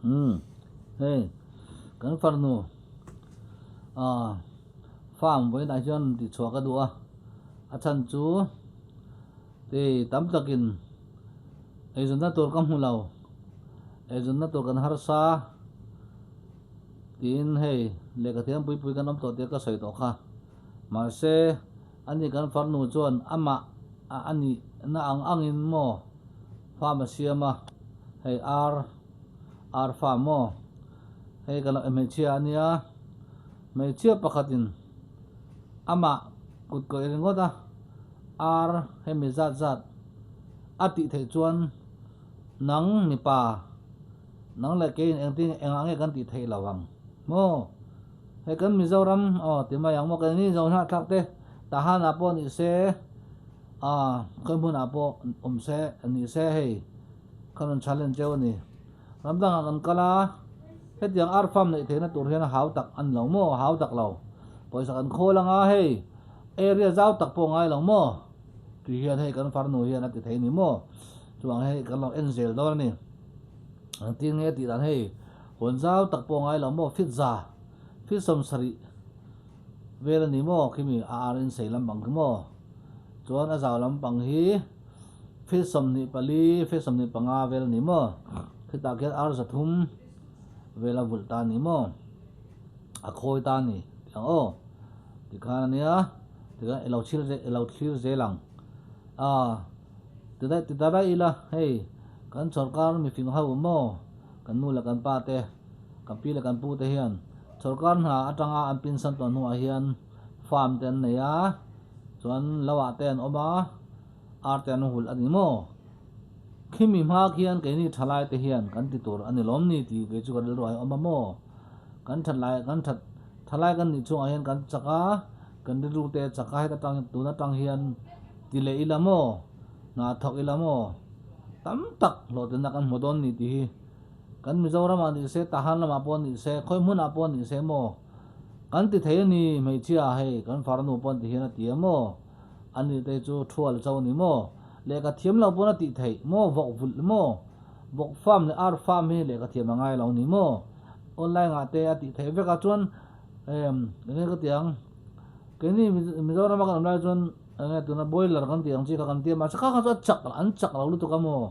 Umm hei kan farnu ah farm vawiinah hian tih chhuah ka duh a, a chhan chu hei tam takin eizawnna tur ka hmu lo, eizawnna tur kan harsa tiin hei lehkha thiam pui pui kan awm tawh tih ka sawi tawh kha mahse ani kan farnu chuan amah a nihna ang angin maw farm a siam a hei ar ar farm maw hei ka lo hmeichhia a nia hmeichhia pakhatin amah kut kawih ringawt a ar hemi zat zat a tih theih chuan nang mipa nang leh keiin engtin engah nge kan tih theih lo ang maw hei kan Mizoram aw ti mai ang maw keini Zohnahthlak te Tahan ah pawh ni se. A, khawi hmunah pawh awm se ni se hei ka rawn challenge cheu a ni. Ram dangah kan kal a, hetiang ar farm neih theihna tur hian hau tak a ni lo maw? Hau tak lo. Pawisa kan khawl anga hei area zau tak pawh ngai lo maw? Tih hian hei kan farnu hian a ti thei ni maw? Chuvang hei kan lo en zel dawn a ni. Engtin nge tih dan hei huan zau tak pawh ngai lo maw? Fit za, fit 70 vel a ni maw? Khimi a ar in sei lampang khi maw? Chuan a zau lampang hi feet 24, feet 25 vel a ni maw? Khitah khian ar 300 vel a vulh ta a ni maw? A khawi ta a ni tih ang aw. Tikhan a nia, tikhan i lo chhir i lo thlir zel ang. Aa, ti daih ti ta daih ila hei kan sawrkar mifing ho maw kan nu leh kan pa te, kan pi leh kan pu te hian sawrkar hna atanga an pinsan tawh hnuah hian farm te an nei a. Chuan lo ah te an awm a, ar te an hulh a ni maw? Khimi hma khian keini thalai te hian kan ti tur a ni lawm ni tih kei chu ka rilru ah hian awm a maw? Kan that lai kan that thalai kan nih chungah hian kan chak a, kan rilru te a chak a heta tang tun atang hian ti leh ila maw? Hna thawk ila maw? Tam tak hlawhtlinna kan hmu dawn ni tih hi kan Mizoram ah ni se, Tahan lamah pawh ni se, khawi hmunah pawh ni se maw? Kan ti thei a ni, hmeichhia hei kan farnu pawn ti hian a ti a maw? A ni te chu thual cho a ni maw? Lehkha thiam lo pawn a tih theih maw? Vawk vulh maw? Vawk farm leh ar farm hi lehkha thiam a ngai lo ni maw? Online ah te a tih theih vek a chuan emm enge ka ti ang keini Mizoram a kan awm lai chuan enge tuna boiler kan tih ang chi kha kan ti a mahse kha kha chu a chak an chak lo lutuk a maw?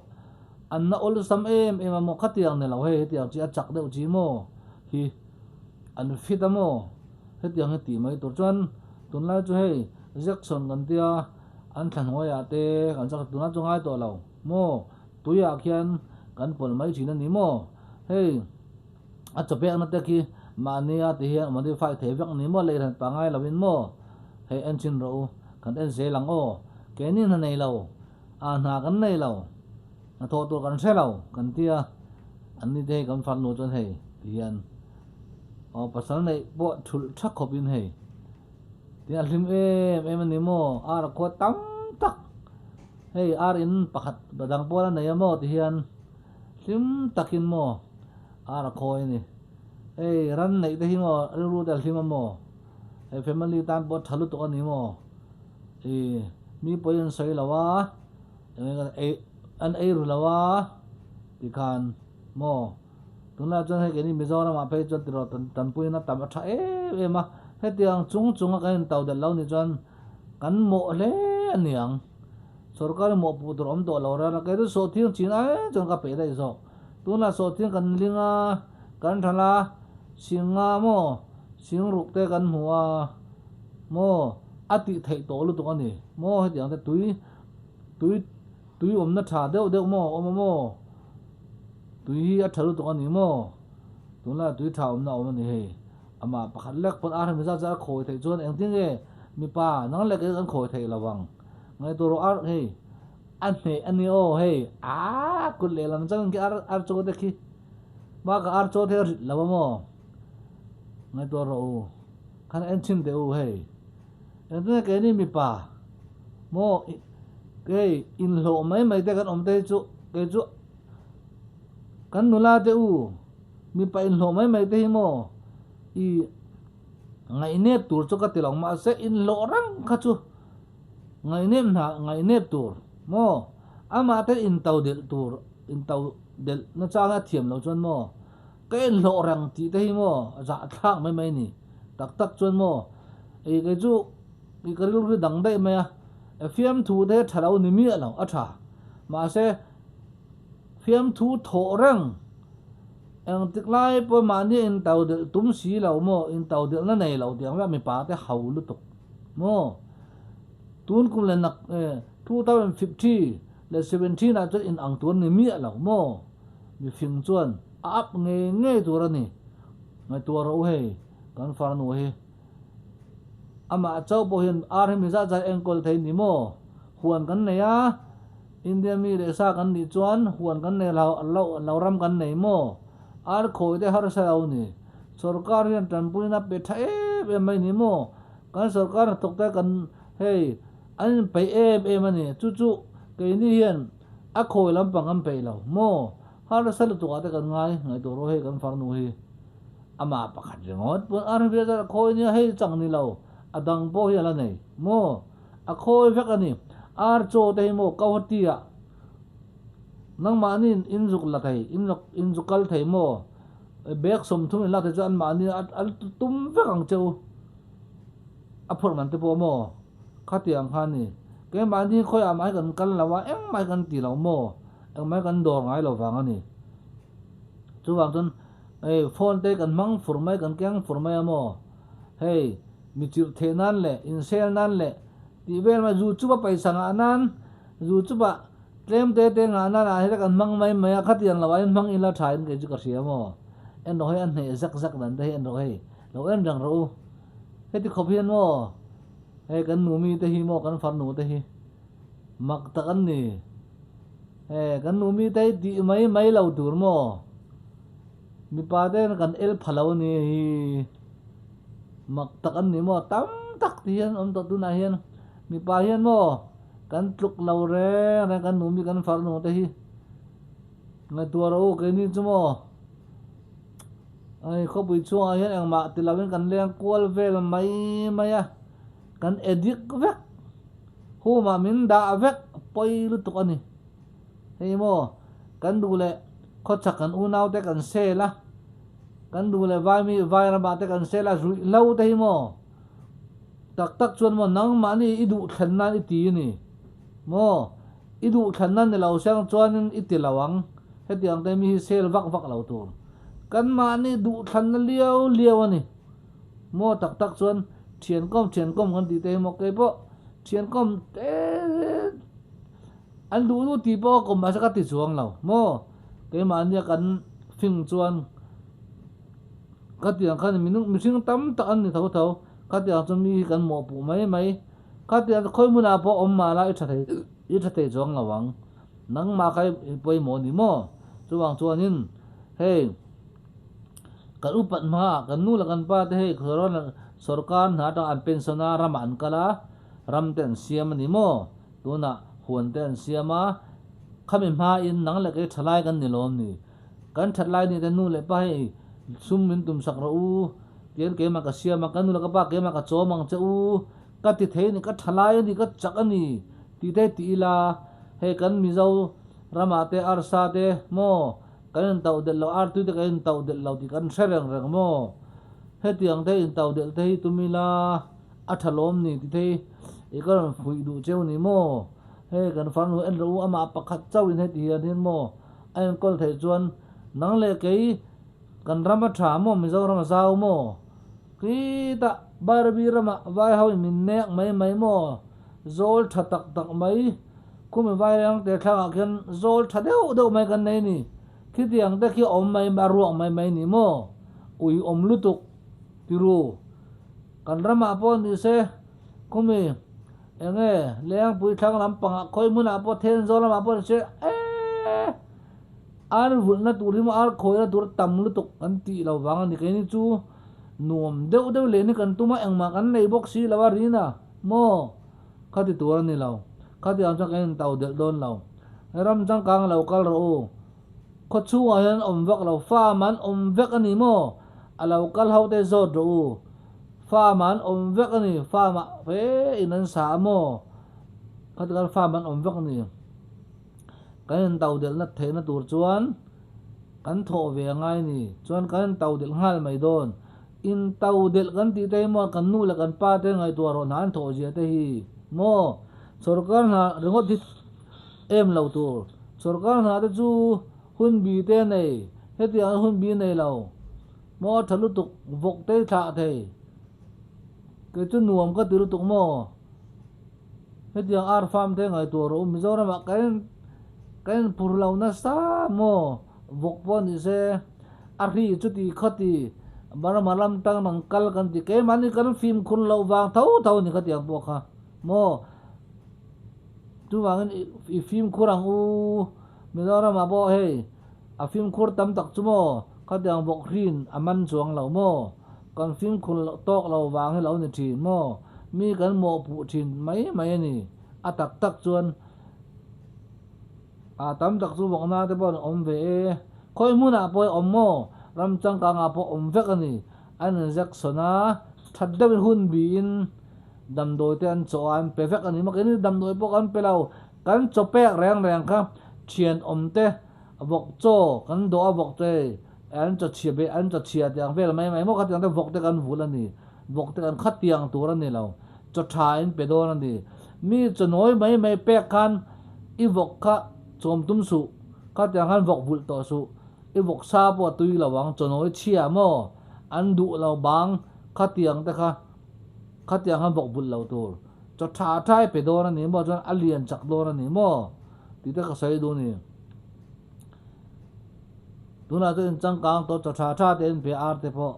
An na awlsam em em a maw? Khatiang ni lo hei hetiang chi a chak deuh chi maw hi. An fit a maw? Hetiang hi tih mai tur chuan tunlai chu hei Jackson kan tia an thla hnuaiah te kan chak tunah chu ngai tawh lo maw? Tuiah khian kan pawlh mai thin a ni maw? Hei a chaw pekna te khi mahnia ti hian modify thei vek a ni maw? Lei hran pangai lovin maw? Hei en chhin rawh u, kan en zel ang aw. Keini hna nei lo, a hna kan nei lo, hnathawh tur kan hre lo kan tia anni te hei kan farnu chuan hei ti hian. Aw pasal neih pawh thulh tha khawp in hei tia hlim em em a ni maw ar a khua tam tak hei ar in pakhat dang pawl a nei a maw ti hian hlim takin maw ar a khawi a ni hei ran neih te hi maw rilru te a hlim a maw hei family tan pawh tha lutuk a ni maw ih mi pawhin an sawi lo a an ei ru lo a tikhan maw. Tunlai chuan hei keini Mizoramah phei chuan tiraw tanpuina tam a tha em em a, hetiang chung chunga kan intau delh lo nih chuan kan mawh hle a ni ang. Sorkar hi mawhpuh tur awm tawh lo reng a, kei chu sawhthing chin ai chuan ka peih daih zawk. Tunah sawhthing kan ling a, kan than a, singa maw singruk te kan hmu a maw a tih theih tawh lutuk a ni maw hetiang te tui tui tui awmna tha deuh deuh maw awm a maw. Tui hi a tha lutuk a ni maw? Tunlai tui tha awmna a awm a ni hei. Amah pakhat lek pawn ar hemi zat zat a khawi theih chuan engtin nge mipa nang leh kei kan khawi theih lo ang. Ngaihtuah rawh ar hei a hneh a ni aw hei aaa kut lehlam changin khi ar ar chaw te khi bakah ar chaw te a rit lo a maw? Ngaihtuah rawh u khan en chhin teh u hei. Engtin nge keini mipa maw hei inhlawh mai mai te kan awm te hi chu kei chu Kan nula te u, mipa inhlawh mai mai te hi maw i ngaihnep tur chu ka ti lo mahse inhlawh reng kha chu ngaihnep hna ngaihnep tur maw amah te into delh tur into delh na chang a thiam lo chuan maw. Ka en hlawh reng tih te hi maw a zahthlak mai mai ni. Tak tak chuan maw ei kei chu i ka rilru hi dang daih mai a, fiamthu te hi tha lo ni miah lo a tha. Mahse fiamthu thawh reng engtik lai pawh mahni intau delh tum si lo maw intau delhna nei lo tih ang vek mipa te ho lutuk maw. Tun kum leh nak 2050 leh 17 ah chuan inang tur ni miah lo maw. Mifing chuan a up ngei ngei tur a ni. Ngaihtuah rawh u hei, kan farnu hi. Amah chauh pawh hian ar hi mi zat zat enkawl thei ni maw? Huan kan nei a, India mi leh sa kan nih chuan huan kan nei lo lo ram kan nei maw? Ar khawi te harsa lo ni. Sorkar hian tanpuina pe tha em em mai ni maw? Kan sorkar hnathawk te kan hei an inpeih em em a ni. Chu chu keini hian A khawi lampang kan peih lo maw? Harsa lutuk ah te kan ngai ngaihtuah rawh hei kan farnu hi. Amah pakhat ringawt pawn a rin zat a khawi nia hei chang ni lo a dang pawh hi a la nei maw? A khawi vek a ni. Ar chaw te hi maw Guwahati ah nangmahni in zuk la thei in zuk kal thei maw? Bag 30 in lak thei chu anmahni a tum vek ang che u. A phurh man te pawh maw? Khatiang kha ni. Keimahni khawiah mah hi kan kal lo a, engmah hi kan ti lo maw? Engmah hi kan dawr ngai lo vang a ni. Chuvang chuan hei phone te kan hmang fur mai, kan keng fur mai a maw? Hei mi chirh theh nan leh insel nan leh tih vel mai zu chupa paisa ngah nan, zu chupa tlem te te ngah nan ah hian kan hmang mai mai a, khatiang lo ah hian hmang ila tha in kei chu ka hria maw? En rawh hei a hneh zak zak dan te hi en rawh hei, lo en reng rawh u. Heti khawp hian maw hei kan nu mi te hi maw kan farnu te hi mak tak an ni. Hei kan nu mi te hi tih mai mai lo tur maw mipa te hian kan el pha lo a ni hi mak tak an ni maw tam tak ti hian awm tawh tunah hian mipa hian maw kan tluk lo reng reng kan nu mi kan farnu te hi ngaihtuah rawh u keini chu maw. Hei khawpui chhungah hian engmah ti lovin kan leng kual vel mai mai a, kan addict vek, humah min dah vek pawi lutuk a ni. Hei maw kan duh leh khawchhak kan unau te kan sel a, kan duh leh vai mi vai ramah te kan sel a, ruih hlo te hi maw tak tak chuan maw nangmahni i duh thlen nan i ti a ni maw. I duh thlanna ni lo siang chuanin i ti lo ang, hetiang te mi hi sel vak vak lo tur. Kan mahni duh thlanna liau liau a ni. Maw tak tak chuan thiankawm thiankawm kan tih te hi maw keipawh thiankawm te an duh duh tih pawh ka kawm mahse ka ti chuang lo maw keimahnia kan fing chuan khatiang khan mihring tam tak an ni tho tho khatiang chu mi hi kan mawhpuh mai mai. Khatiang chu khawi hmunah pawh awm mah la i tha thei i tha thei chuang lo ang. Nangmah kha i pawimawh ni maw? Chuvang chuanin hei kan upat hmaah kan nu leh kan pa te hei sorkar hna atanga an pension a ramah an kal a, ram te an siam a ni maw? Tunah huan te an siam a, khami hmain nang leh kei thalai kan ni lawm ni? Kan that lai ni te nu leh pa hei sum min tum sak rawh u, tian keimah ka siam a, ka nu leh ka pa keimah ka chawm ang che u, ka ti thei a ni, ka tha lai a ni, ka chak a ni tih te ti ila, hei kan Mizo ramah te arsa te maw kan intauh delh lo, artui te kan intauh delh lo tih kan hre reng reng maw, hetiang te intauh delh te hi tum ila a tha lawm ni tih te hi i ka rawn fuih duh cheu ni maw, hei kan farnu en rawh u amah pakhat chauhin heti hian hian maw. A enkawl theih chuan nang leh kei kan ram a tha maw Mizoram a zau maw? Khitah Bairabi ramah vai ho in min nek mai mai maw? Zawl tha tak tak mai khumi vaireng te thlangah khian zawl tha deuh deuh mai kan nei ni. Khitiang te khi awm mai mai a ruak mai mai ni maw? Ui awm lutuk tiru kan ramah pawh ni se khumi Enge Lengpui thlang lampangah khawi hmunah pawh Thenzawl lamah pawh an hre eee ar vulhna tur hi maw ar khawina tur tam lutuk an tih lo vang a ni keini chu nuam deuh deuh leh ni kan tum a engmah kan nei bawk si lo a rina maw khati tur a ni lo khati ang chuan kan intau delh dawn lo ram changkang lo kal rawh u khaw chhungah hian awm vak lo farm an awm vek a ni maw a lo kal ho te zawt rawh u. Farm ah an awm vek a ni, farm ah fe in an sa a maw? Khati khan farm an awm vek a ni. Kan in to delh na theihna tur chuan. Kan thawh ve a ngai ni. Chuan kan intodelh nghal mai dawn. Intodelh kan tih te hi maw kan nu leh kan pa te ngaihtuah rawh hna an thawh zia te hi maw sorkar hna ringawt hi em lo tur. Sorkar hna te chu hun bi te a nei, hetiang hun bi nei lo maw a tha lutuk vawk te hi thlah thei. Kei chu nuam ka ti lutuk maw. Hetiang ar farm te ngaihtuah rawh u Mizoram ah kan kan in phur lo nasa maw vawk pawh ni se a hri chuti khawti Burma lam tang nang kal kan ti keimahni kan fimkhur loh vang tho tho ni khatiang pawh kha maw chuvangin i fimkhur ang u Mizoram ah pawh hei a fimkhur tam tak chu maw khatiang vawk hrin a man chuang lo maw. Kan fimkhur loh tawk lo vang hi lo ni thin maw? Mi kan mawhpuh thin mai mai a ni. A tak tak chuan ah tam tak chu vawkna te pawh an awm ve e. Khawi hmunah pawh hi awm maw? Ram changkangah pawh awm vek a ni. An injection a, that deuhin hun biin damdawi te an chaw a, an pe vek a ni. Mahni damdawi pawh kan pe lo. Kan chaw pek reng reng kha thianawm te Vawk chaw kan dawh a vawk te an chaw chhia beh an chaw chhia tih ang vel mai mai maw khatiang te vawk te kan vul a ni vawk te kan khatiang tur a ni lo chaw tha in pe dawn a ni mi chaw nawi mai mai pek khan i vawk kha chawm tum suh khatiang khan vawk vulh tawh suh i vawk sa pawh a tui lo ang chaw nawi chhia maw an duh lo bang khatiang te kha khatiang khan vawk vulh lo tur chaw tha tha i pe dawn a ni maw chuan a lian chak dawn a ni maw tih te ka sawi duh a ni. Tunah chuan in changkang tawh chaw tha tha te in pe ar te pawh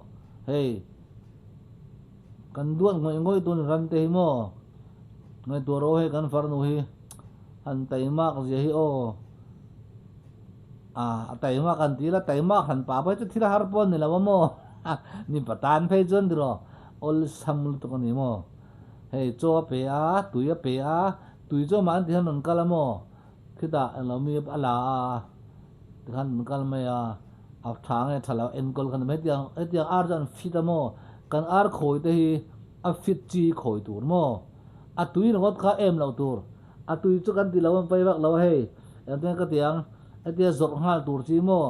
hei kan duat ngawih ngawih tun ran te hi maw ngaihtuah rawh hei kan farnu hi han taimak zia hi aw ah a taimak han ti ila taimak han pah phei chu thil har pawh a ni lo a maw mipa tan phei chuan tiraw awlsam lutuk a ni maw hei chaw a pe a tui a pe a tui chu amah an ti hian rawn kal a maw. Khitah englo mi a la a, tikhan an kal mai a, a tha nge tha lo enkawl kha ni mai. Hetiang hetiang ar chu an fit a maw? Kan ar khawi te hi a fit chi khawi tur maw? A tui ringawt kha em loh tur. A tui chu kan ti lo a pawi vak lo a hei, engtin ka ti ang, hetia zawrh nghal tur chi maw?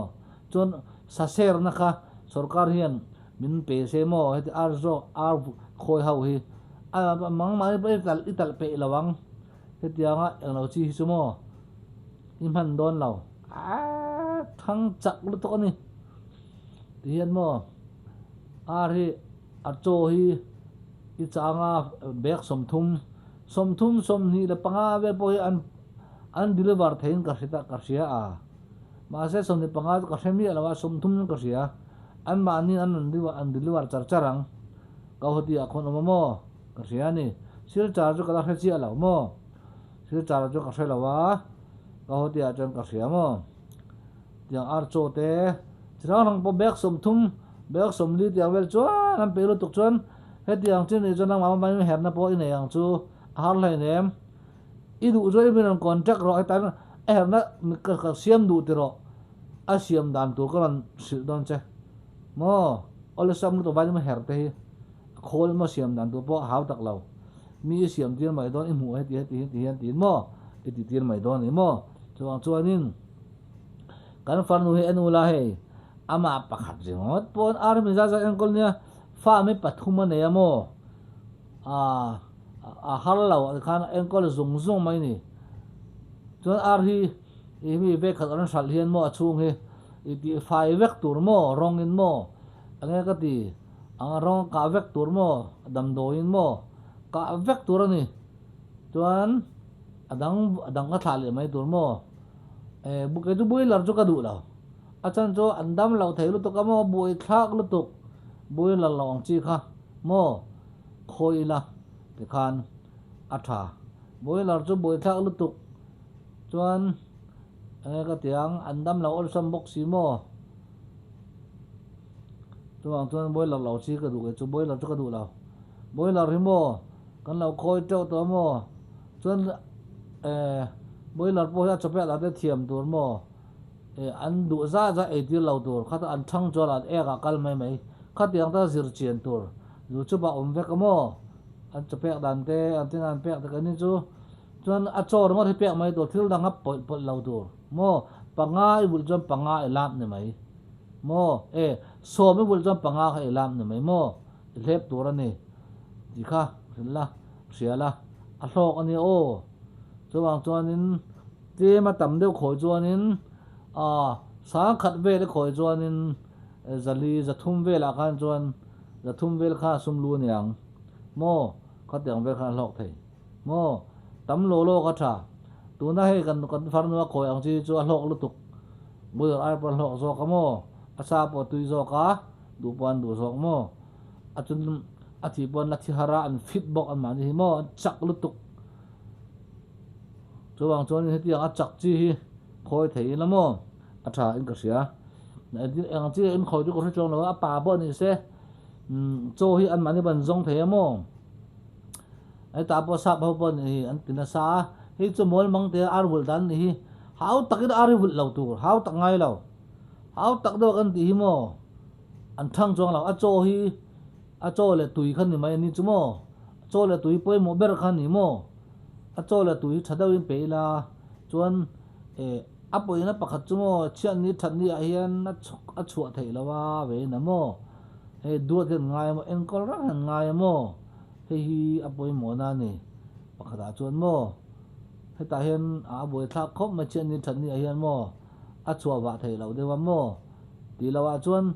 Chuan sa serna kha sorkar hian min pe se maw? Heti ar zawk ar khawi ho hi a mangmahni pawh i talh peih lo ang. Hetianga englo chi hi chu maw i hman dawn lo aaa thang chak lutuk a ni tihian maw ar hi a chaw hi i changa bag 30 30 25 vel pawh hi an an deliver theiin ka hre ta ka hria a mahse 25 chu ka hre miah lo a 30 ka hria anmahni an rawn an deliver char char ang Guwahati ah khawn awm a maw. Ka hria a ni. Silchar chu ka la hre chiah lo maw? Silchar chu ka hre lo a, ka haw tihah chuan ka hria maw? Tiang ar chaw te, chi hrang hrang pawh bag 30, bag 40 tiang vel chuan an peih lutuk chuan hetiang chi nih chuan nangmah mahni herna pawh i nei ang chu a har hlein em? I duh chuan i min rawn contact rawh hetan a herna ka siam duh ti rawh a siam dan tur ka rawn hrilh dawn che maw? Awlsam lutuk vaiin her te hi. A khawl emaw siam dan tur pawh a hau tak lo. Mi i siam tir mai dawn i hmuh heti heti heti hian tiin maw i ti tir mai dawn a ni maw? Chuvang chuanin kan farnu hi en ula hei amah pakhat ringawt pawn army zat zat enkawl nia farm hi pathum a nei a maw? Aaa a har lo tikhan a enkawl zung zung mai a ni. Chuan ar hi i mi vekhat an hralh hian maw a chhung hi i tihfai vek tur maw rawngin maw enge ka ti. Ang a rawng kah vek tur maw? A damdawiin maw? Kah vek tur a ni. Chuan a dang a dang ka thlah leh mai tur maw? Eh kei chu boiler chu ka duh lo. A chhan chu an dam loh thei lutuk a maw? Buai thlak lutuk boiler lo ang chi kha maw? Khawi ila tikhan a tha. Boiler chu buai thlak lutuk chuan enge ka ti ang an dam lo awlsam bawk si maw? Chuvang chuan boiler lo chi ka duh kei chu boiler chu ka duh lo. Boiler hi maw kan lo khawi teuh tawh maw chuan eh boiler pawh hi a chawpek lah te thiam tur maw eh an duh zah zah ei tir lo tur kha an thang chuan an ek ah kal mai mai khatiang ta zir chian tur youtube ah awm vek a maw an chawpek dan te an tin an pek te kan ni chu chuan a chaw ringawt hi pek mai tur thil dang a pawlh pawlh lo tur maw panga i vulh chuan panga i lak ni mai. Maw? E, sawm i vulh chuan panga kha i lam ni mai maw? I hlep tur a ni tih kha hrilh la, hria la, a hlawk a nia aw. Chuvang chuanin tlem a tam deuh khawi chuanin ah sangkhat vel i khawi chuanin zali zathum velah khan chuan zathum vel kha a sum lu a ni ang maw? Khatiang vel khan a hlawk thei. Maw? Tam law law ka tha. Tuna hei kan kan farnu a khawi ang chi chu a hlawk lutuk. Bawlhhlawh ai pawh a hlawk zawk a maw? A sa pawh a tui zawk a, duh pawh an duh zawk maw? A chun a thih pawh an la thi har a, an fit bawk an mahni hi maw? An chak lutuk. Chuvang chuan hetiang a chak chi hi khawi thei ila maw? A tha in ka hria. Eng chi in khawi chu ka hre chuang lo a, a pa pawh ni se chaw hi an mahni pawh an zawng thei a maw? Hetah pawh sap ho pawh nih hi an ti nasa a, hei chu mawl mang te ar vulh dan nih hi hau takin ar hi vulh lo tur, hau tak ngai lo, hau tak deuh kan tih hi maw an thang chuang lo, a chaw hi a chaw leh tui kha ni mai a ni chu maw, chaw leh tui pawimawh ber kha ni maw, a chaw leh tui hi tha deuhin pe ila chuan eh a pawina pakhat chu maw chhiatni thatni ah hian a chhuk a chhuah theih lo a vein a maw, hei duat hian ngai a maw enkawl reng hian ngai a maw. Hei hi a pawimawhna a ni. Pakhatah chuan maw, hetah hian a buaithlak khawp mai chiah ni that ni ah hian maw, a chhuah vah theih loh deuh a maw tih loh ah chuan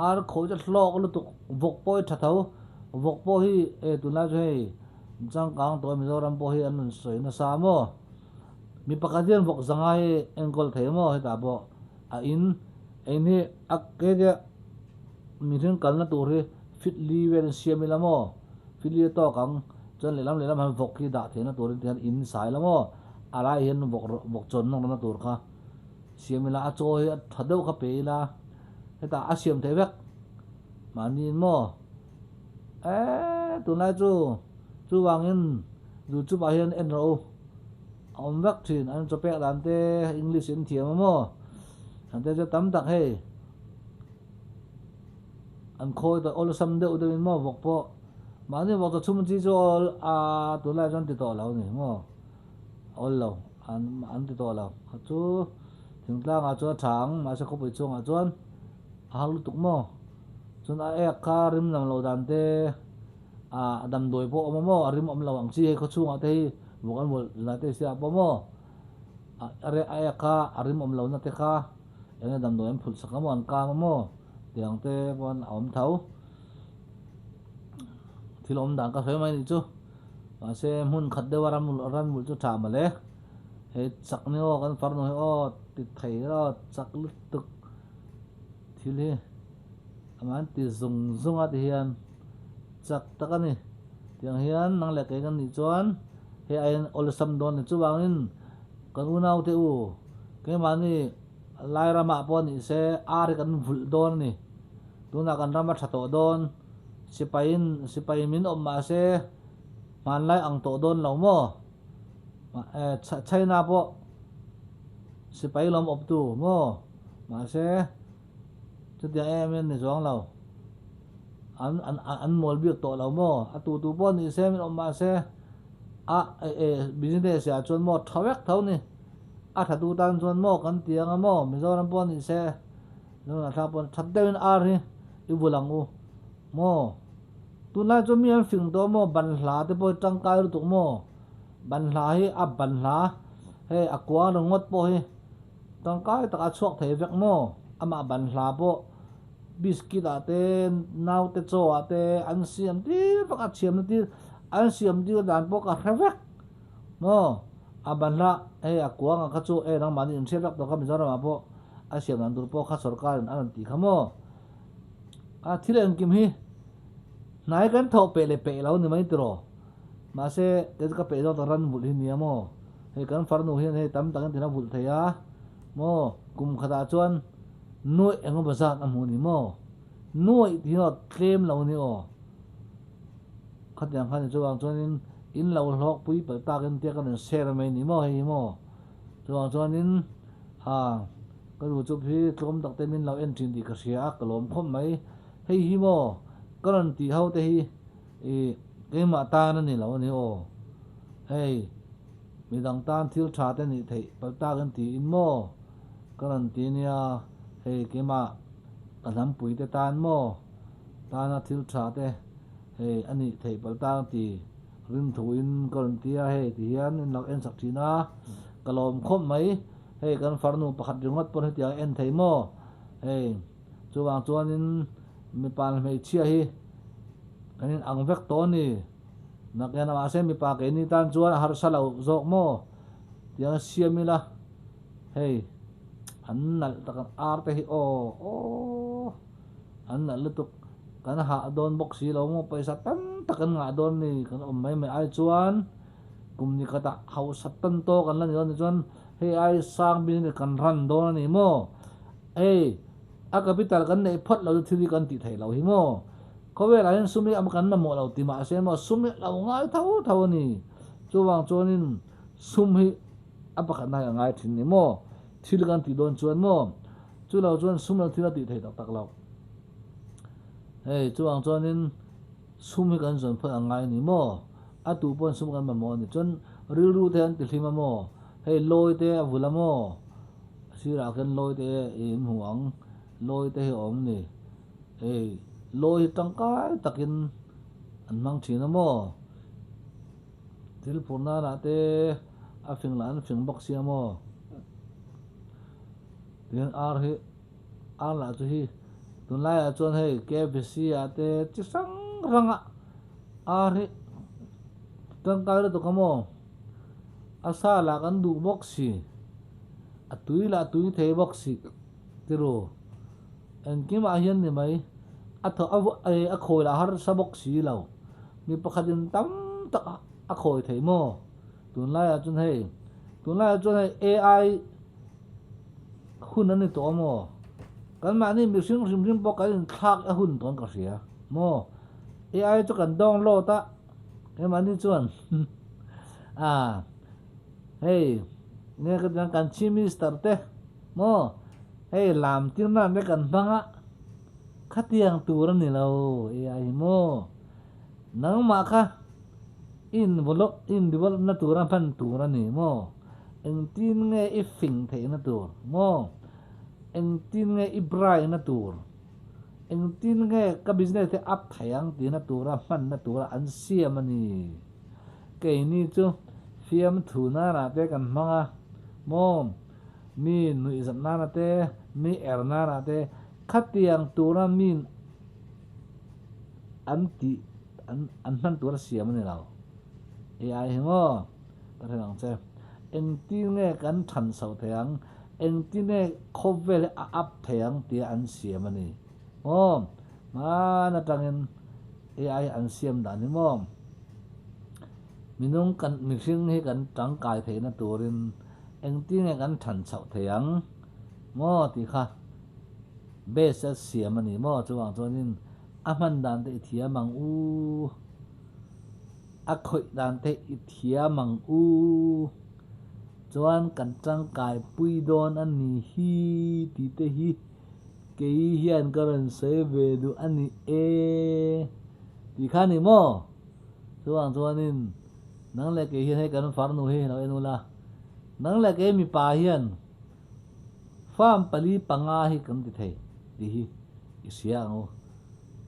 ar khawi chu a hlawk lutuk, vawk pawh hi tha tho, vawk pawh hi e tunlai chu hei changkang tawh Mizoram pawh hi an rawn sawi nasa a maw, mi pakhat hian vawk zanga hi enkawl thei maw hetah pawh a in eng hi a ketia Mihring kalna tur hi fit li velin siam ila maw? Fit li a tawk ang. Chuan lehlam lehlam han vawk hi dah theihna turin tihian in sai ila maw? A laiah hian vawk vawk chawn nawk na tur kha siam ila, a chaw hi a tha deuh kha pe ila, hetah a siam theih vek. Mahniin maw? Eee tunlai chu chuvangin YouTube ah hian en rawh u. A awm vek thin. An chaw pek dan te English in thiam a maw? Hengte chu tam tak hei. An khawi tawh awlsam deuh deuhin maw vawk pawh mahni vawk chaw chhum chi chu awl a tunlai chuan ti tawh lo a ni maw awl lo an an ti tawh lo kha chu thingtlangah chuan a tha ang mahse khawpui chhungah chuan a har lutuk maw chuan a ek kha rim lam loh dan te ah damdawi pawh a awm a maw a rim awm lo ang chi hei khawchhungah te hi vawk an vawlh lai te si ah pawh maw a ek kha a rim awm lohna te kha. Enge damdawi an phulh sak a maw an kam a maw tih ang te pawn a awm tho. Thil awm dan ka sawi mai nih chu. Mahse hmun khat deuh a ram ram vulh chu tha mawle. Hei chak ni aw kan farnu hi aw ti thei aw chak lutuk thil hi amah an ti zung zung a ti hian chak tak a ni. Tiang hian nang leh kei kan nih chuan hei aiin awlsam dawn ni chuvangin Kan unaute u, keimahni Lairamah pawh ni se ar hi kan vulh dawn a ni. Tunah kan ram a tha tawh dawn, sipaiin sipai min awm mah se hmanlai ang tawh dawn lo maw? China pawh sipai lawm awptu maw? Mahse chutiang em em ni chuang lo. An an an mawl bik tawh lo maw? A tutu pawh ni se min awm mah se. A e business ah chuan maw tha vek tho ni a tha tu tan chuan maw kan ti anga maw Mizoram pawh ni se Mizoram thla pawh that deuhin ar hi i vul ang u maw tunlai chuan mi an fing tawh maw banhla te pawh hi tangkai lutuk maw banhla hi a banhla hei a kuang ringawt pawh hi tangkai taka chhuak thei vek maw amah banhla pawh biscuit ah te naute chaw ah te an siam tir vek a chhiamna tir An siam tir dan pawh ka hre vek maw? A banhla hei a kuanga kha chu e nangmahni in hriat vek tawh kha Mizoramah pawh a siam dan tur pawh kha sorkarin a rawn tih kha maw? A thil engkim hi hnai kan thawh peh leh peh lo ni mai tiraw? Mahse kei chu ka peh zawk ta ran vulh hi nia maw? Hei kan farnu hian hei tam takin tina vulh thei a maw? Kum khatah chuan nuaih engemaw zat a hmu ni maw? Nuaih tih hi tlem lo ni aw. Khatiang khan chuvang chuanin in lo hlawk pui palh takin tia ka rawn share mai ni maw hei hi maw. Chuvang chuanin ha ka youtube hi tlawm tak te min lo en thin tih ka hria a ka lawm khawp mai. Hei hi maw ka rawn tih ho te hi ih keimah tan a ni lo a ni aw. Hei midang tan thil tha te nih theih palh takin tiin maw ka rawn ti nia hei keimah. Ka hnampui te tan maw tana thil tha te hei a nih theih palh tan ti rin thu in ka rawn ti a, hei ti hian in lo en sak thin a, ka lawm khawp mai, hei kan farnu pakhat ringawt pawn hetiang a en thei maw, hei chuvang chuanin mipa leh hmeichhia hi kan in ang vek tawh a ni, nakin a mahse mipa keini tan chuan a harsa lo zawk maw tiang a siam ila. Hei an nalh tak ang ar te hi aw aww an nalh lutuk kan hah dawn bawk si lo maw pawisa tam tak an ngah dawn ni kan awm mai mai ai chuan kum ni khatah hausa tan tawk an la ni dawn ni chuan hei ai sang bik hi kan ran dawn a ni maw hei a capital kan neih phawt lo chu thil hi kan tih theih loh hi maw khawvelah hian sum hi kan mamawh lo ti mahse maw sum hi a lo ngai tho tho a ni chuvang chuanin sum hi. A pakhatna hi a ngai thin ni maw? Thil kan tih dawn chuan maw? Chu lo chuan sum lo thil a tih theih tak tak loh. Hei chuvang chuanin sum hi kan zawn phawt a ngai ni maw? A tu pawn sum kan mamawh a ni. Chuan rilru te an ti hlim a maw? Hei lawi te a vul a maw? A sirah khian lawi te i in hmu ang. Lawi te hi a awm ni. Hei lawi hi tangkai takin an hmang thin a maw? Thil phur nanah te a fing lah an fing bawk sia maw? Tihian ar hi ar lah chu hi tunlaiah chuan hei KFC ah te chi hrang hranga ar hi tangkai lutuk a maw? A sa lah kan duh bawk si, a tui lah tui thei bawk si tiru engkimah hian ni mai a thaw a khawi lah harsa bawk si lo. Mi pakhatin tam tak a khawi thei maw? Tunlaiah chuan hei, tunlaiah chuan hei AI hun a ni tawh a maw? Kan mahni mihring hrim hrim pawh kan inthlak a hun tawn ka hria maw? AI chu kan download a, keimahni chuan ah hei nge ka tiang kan Chief Minister te maw hei lam tir nan te kan hmang a, khatiang tur a ni lo AI hi maw? Nangmah kha i involop i indevelop na tura hman tur a ni maw? Engtin nge i fing theihna tur maw? Engtin nge i bright na tur? Engtin nge ka business hi up thei ang tihna tura hmanna tura an siam a ni? Keini chu fiamthu nanah te kan hmang a maw? Mi nuihzat nanah te, mi er nanah te khatiang tura mi an tih an an hman tur a siam a ni lo. AI hi maw ka hre ang che. Engtin nge kan than chho thei ang, engtin nge khawvel hi a up thei ang tia an siam a ni maw. Hman atangin AI an siam dan hi maw minung kan mihring hi kan tangkai theihna turin engtin nge kan than chhoh thei ang maw tih kha. Base a siam a ni maw? Chuvang chuanin a hman dan te i thiam ang u, a khawih dan te i thiam ang u, chuan kan tangkai pui dawn a ni hi tih te hi kei hian ka rawn sawi ve duh a ni e tih kha a ni maw? Chuvang chuanin nang leh kei hian hei kan farnu hi lo en ula, nang leh kei mipa hian Farm pali panga hi kan ti thei tih hi i hria ang u.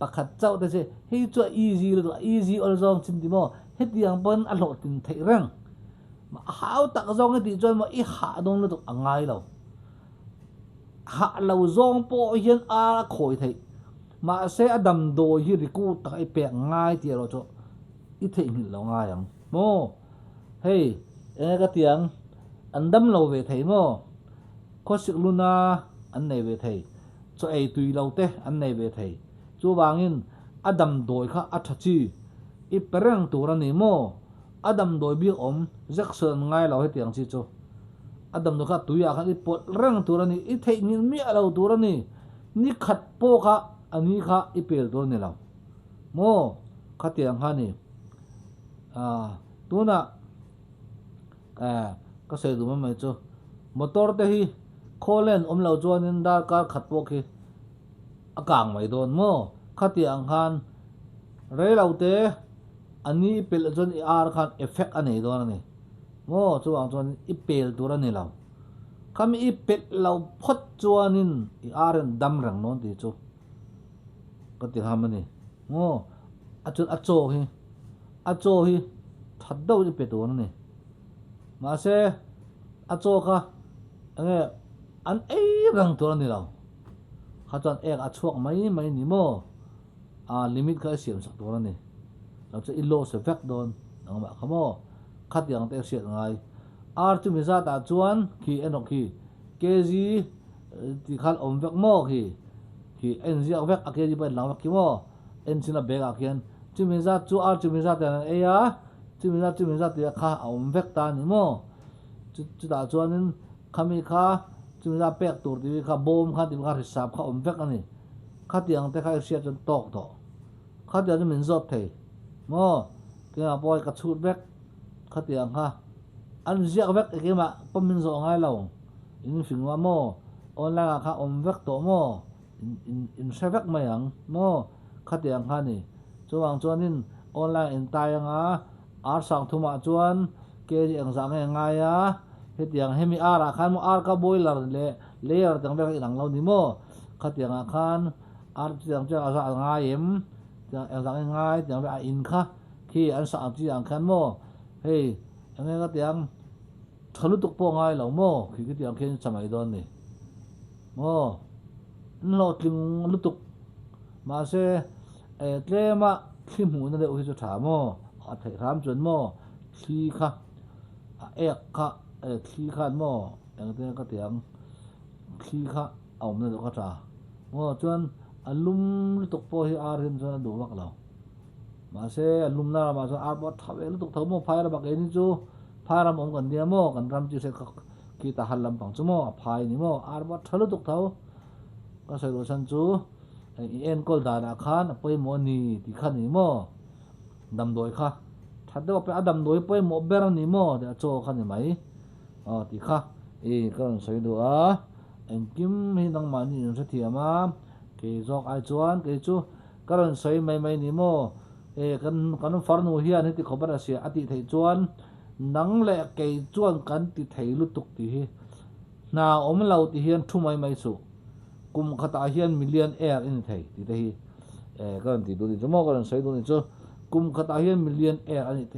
Pakhat chauh te che hei chu a easy lutuk a easy awl zawng chin ti maw hetiang pawn a hlawhtlin theih reng. A hau tak zawng i tih chuan maw i hah dawn lutuk a ngai lo. Hah lo zawng pawh hian ar a khawi theih. Mahse a damdawi hi riku taka i pek ngai tih erawh chu i theihnghilh lo ngai ang maw. Hei, enge ka ti ang, an dam lo ve thei maw? Khawsik luna an nei ve thei, chaw ei tui lo te an nei ve thei. Chuvangin a damdawi kha a tha chi, i pe reng tur a ni maw? A damdawi bik awm zek sawn an ngai lo hetiang chi chu. A damdawi kha tuiah khan i pawlh reng tur a ni, i theihnghilh miah lo tur a ni. Ni khat pawh kha a ni kha i pel tur a ni lo maw? Khatiang kha a ni. Aaa tunah eh ka sawi duh mai mai chu motor te hi khawlen awm lo chuanin darkar khat pawh khi a kang mai dawn maw khatiang ang khan rei lo te a ni i pelh chuan i ar khan effect a nei dawn a ni maw chuvang chuan i pel tur a ni lo khami i pelh lo phawt chuanin i ar hian dam reng dawn tih chu. Ka ti ham a ni. Maw? A chuan a chaw hi, a chaw hi that deuh in i pe tur a ni. Mahse, a chaw kha enge an ei reng tur a ni lo. Kha chuan ek a chhuak mai mai ni maw? A limit kha i siam sak tur a ni. Lo chu i loss vek dawn nangmah kha maw? Khatiang te hriat ngai. Ar chumi zatah chuan khi enawk khi kg tih khan awm vek maw khi khi en ziak vek a kg pawh en lang vek khi maw en chhin a bag ah khian chumi zat chu ar chumi zat hian an ei a chumi zat chumi zat tih kha a awm vek ta a ni maw chu chutah chuanin khami kha chumi zat pek tur tih kha bawm kha tih kha hrisap kha awm vek a ni khatiang te kha i hriat chuan tawk tawh khatiang chu min zawt thei maw keimah pawh ka chhut vek khatiang kha an ziak vek keimah pawh min zawh ngai lo. In fing a maw? Online ah kha awm vek tawh maw? In in in hre vek mai ang maw? Khatiang kha ni. Chuvang chuanin online in tai anga ar sang thumah chuan kg engzah nge ngai a, hetiang hemi ar ah khan maw ar ka boiler leh layer tang vel kha inang lo ni maw? Khatiang ah khan ar chutiang chuan a zah ngai em? Tiang engzah nge ngai tiang vel a in kha khi an sak ang chi ang khan maw? Hei enge ka tiang. Tha lutuk pawh ngai lo maw? Khi khi tiang khian cha mai dawn ni maw? An hlawhtling lutuk. Mahse, eh tlema thli hmuhna deuh hi chu tha maw? A theih hram chuan maw? Thli kha, a ek kha, eh thli khan maw? Engtin ka ti ang? Thli kha a awmna deuh kha tha maw? Chuan a lum lutuk pawh hi ar hin chuan a duh vak lo. Mahse, a lumna ramah chuan ar pawh a tha ve lutuk tho maw? Phai ramah keini chu phai ram awm kan nia maw? Kan ram chi hriat kha khi ta hal lampang chu maw? A phai ni maw? Ar pawh a tha lutuk tho. Ka sawi duh chhan chu i enkawl danah khan a pawimawh a ni tih kha ni maw? Damdawi kha tha deuh a pe a damdawi pawimawh ber a ni maw? Tih a chaw kha ni mai. Aw tih kha i ka rawn sawi duh a. Engkim hi nangmahni inhrethiam a, kei zawk ai chuan kei chu Ka rawn sawi mai mai ni maw? E, kan kan farnu hian heti khawp a ra sia a tih theih chuan nang leh kei chuan kan ti thei lutuk tih hi hna awm lo tih hian thu mai mai suh. Kum khatah hian million air i ni thei tih te hi e ka rawn tih duh ni chu maw ka rawn sawi duh ni chu kum khatah hian million air a nih theih.